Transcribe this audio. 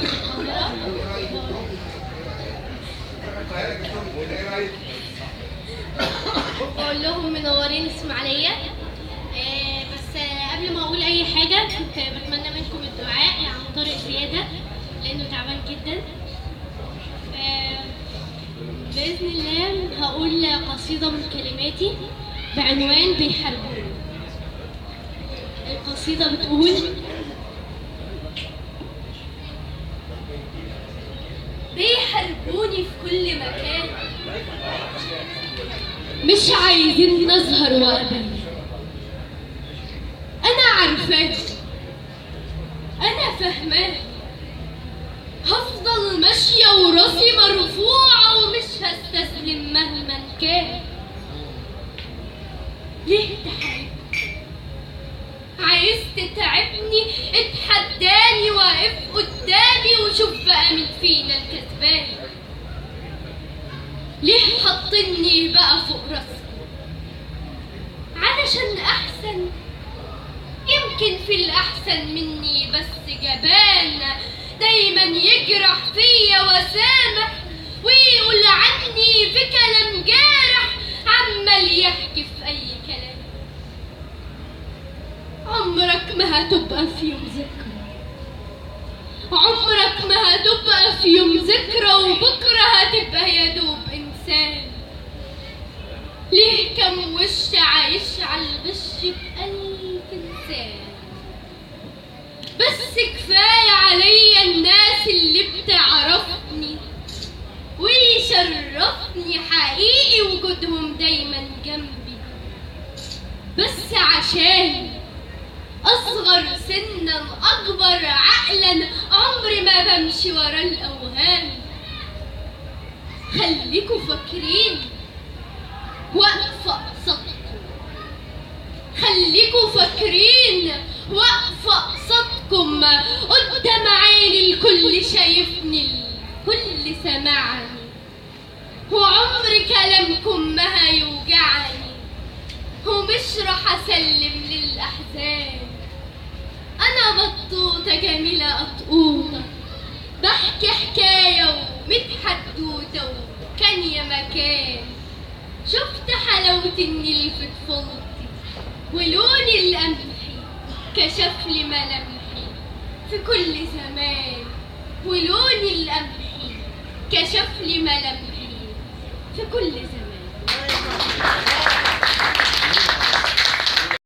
شرفونا في القاهرة. بقول لهم منورين اسماعيلية. بس قبل ما اقول اي حاجة كنت بتمنى منكم الدعاء لعم طارق زيادة لانه تعبان جدا. بإذن الله هقول قصيدة من كلماتي بعنوان بيحاربوني. القصيدة بتقول: بيحاربوني في كل مكان، مش عايزين نظهر وأبان. أنا عارفاه، أنا فاهماه، هفضل ماشية وراسي مرفوعة ومش هستسلم مهما كان. ليه تحاربني؟ عايز تتعبني؟ اتحداني، واقف قدامي وشوف بقى مين فينا الكسبان. ليه حاطني بقى فوق راسكم؟ علشان احسن، يمكن في الاحسن مني بس جبان، دايما يجرح فيا وسامح ويقول عني في كلام جارح، عمال يحكي في اي كلام. عمرك ما هتبقى في يوم ذكرى، عمرك ما هتبقى في يوم ذكرى، وبكرة هتبقى يا دوب إنسان. ليه كم وش عايش على الغش بألف إنسان؟ بس كفاية عليا الناس اللي بتعرفني ويشرفني حقيقي وجودهم دايما جنبي، بس عشان أصغر سنا أكبر عقلا عمري ما بمشي ورا الأوهام. خليكوا فاكرين واقفة قصادكم، خليكوا فاكرين واقفة قصادكم، قدام عيني الكل شايفني الكل سمعني، وعمر كلامكم ما هيوجعني، ومش راح اسلم للاحزان. انا بطوطة جميلة قطقوطه، بحكي حكاية ومتحدوته، وكان يا مكان شفت حلاوة النيل في طفولتي، ولون القمحي كشف لي ملامحي في كل زمان، ولون القمحي كشف لي ملامحي في كل زمان.